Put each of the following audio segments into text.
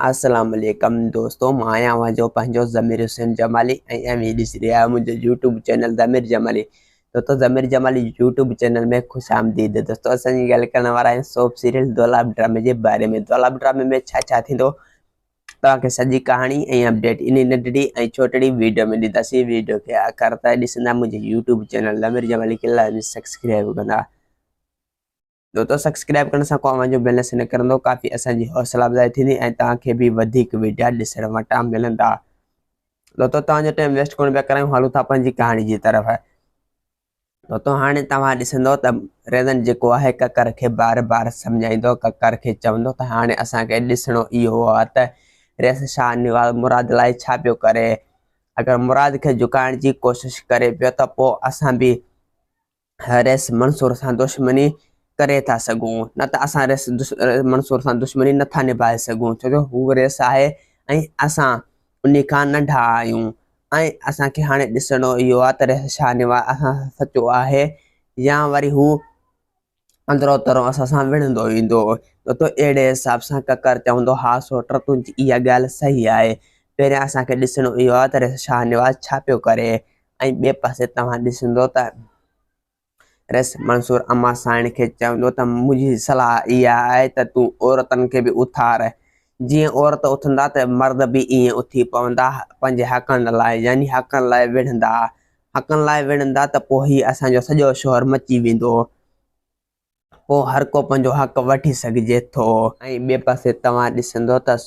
السلام عليڪم دوستو مان آهيان اوهان جو پنهنجو ضمير حسين جمالي ۽ اوهين ڏسي رهيا آهيو منهنجو يوٽيوب چينل ضمير جمالي دوستو ضمير جمالي يوٽيوب چينل ۾ خوش آمديد دوستو اسان جي ڳالهه ڪرڻ وارا آهيون سوپ سيريل دولاب ڊرامي جي باري ۾ دولاب ڊرامي ۾ ڇا ڇا ٿيندو توهان کي سڄي ڪهاڻي ۽ اپڊيٽ انهي ننڍڙي ۽ ڇوٽڙي ويڊيو ۾ ڏينداسين ويڊيو کي آخر تائين ڏسندا منهنجي يوٽيوب چينل ضمير جمالي کي لازمي سبسڪرائب ڪندا دوستو سبسڪرائب ڪرڻ سان ڪو اوهان جو بيلنس نه ڪرندو ڪافي اسان جي حوصلا افزائي ٿيندي ۽ توهان کي به وڌيڪ ويڊيا ڏسڻ وٽان ملندا دوستو توهان جو ٽائم ويسٽ ڪونه پيا ڪرايون هلون ٿا پنهنجي ڪهاڻي جي طرف دوستو هاڻي توهان ڏسندو ته ريزن جيڪو آهي ڪڪر کي بار بار سمجهائيندو ڪڪر کي چوندو ته هاڻي اسان کي ڏسڻو اهو آهي ته ريس شاهه نواز مراد لاء ڇا پيو ڪري اگر مراد کي جهڪائڻ جي ڪوشش ڪري پيو ته پوء اسان به رئيس منصور سان دشمني ڪري ٿا سگهون نه ته اسان رئيس منصور سان دشمني نه ٿا نڀائي سگهون ڇو جو هو رئيس آهي ۽ اسان ان کان ننڍا آهيون ۽ اسان کي هاڻي ڏسڻو اهو آهي ته رئيس شاهنواز اسان سان سچو آهي يا وري هو اندرو ترو اسان سان وڙهندو ايندو ته اهڙي حساب سان ڪڪر چوندو ها سوٽ تنهنجي اها ڳالهه صحيح آهي پهريان اسان کي ڏسڻو اهو آهي ته رئيس شاهنواز ڇا پيو ڪري ۽ ٻئي پاسي توهان ڏسندو ته رئيس منصور امان سائڻ کي چوندو ته منهنجي صلاح اها آهي ته تون عورتن کي به اٿار، جيئن عورت اٿندا ته مرد به ائين اٿي پوندا پنهنجي حقن لاء يعني حقن لاء وڙهندا، حقن لاء وڙهندا ته پوء هي اسان جو سڄو شهر مچي ويندو. پوء هر ڪو پنهنجو حق وٺي سگهجي ٿو. ۽ ٻئي پاسي توهان ڏسندو ته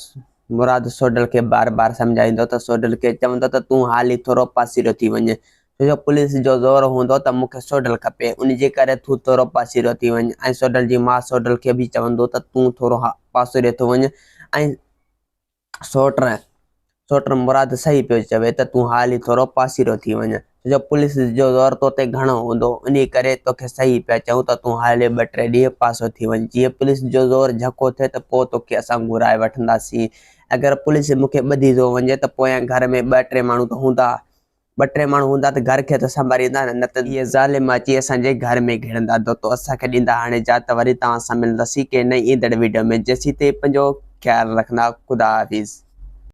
مراد سوڍل کي بار بار سمجهائيندو ته سوڍل کي چوندو ته تون حالي ٿورو پاسيرو ٿي وڃ ڇو جو پوليس جو زور هوندو ته مون کي سوڍل کپي ان جي ڪري تون ٿورو پاسيرو ٿي وڃ ۽ سوڍل جي ماء سوڍل کي به چوندو ته تون ٿورو پاسيرو ٿي وڃ ۽ سوٽر، سوٽر مراد صحيح پيو چوي ته تون حالي ٿورو پاسيرو ٿي وڃ، ڇو جو پوليس جو زور تو تي گهڻو هوندو، انهيء ڪري توکي صحيح پيا چئون ته تون حالي ٻه ٽي ڏينهن پاسو ٿي وڃ، جيئن پوليس جو زور جهڪو ٿئي ته پوء توکي اسان گهرائي وٺنداسين. اگر پوليس مون کي ٻڌي ٿو وڃي ته پويان گهر ۾ ٻه ٽي ماڻهو ته هوندا. ٻه ٽي ماڻهو هوندا ته گهر کي ته سنڀاليندا نه، نه ته اهي ظالم اچي اسان جي گهر ۾ گهڙندا. دوستو اسان کي ڏيندا هاڻي اجازت وري توهان سان ملنداسين ڪنهن نئين ايندڙ ويڊيو ۾ جيسين تائين پنهنجو خيال رکندا خدا حافظ.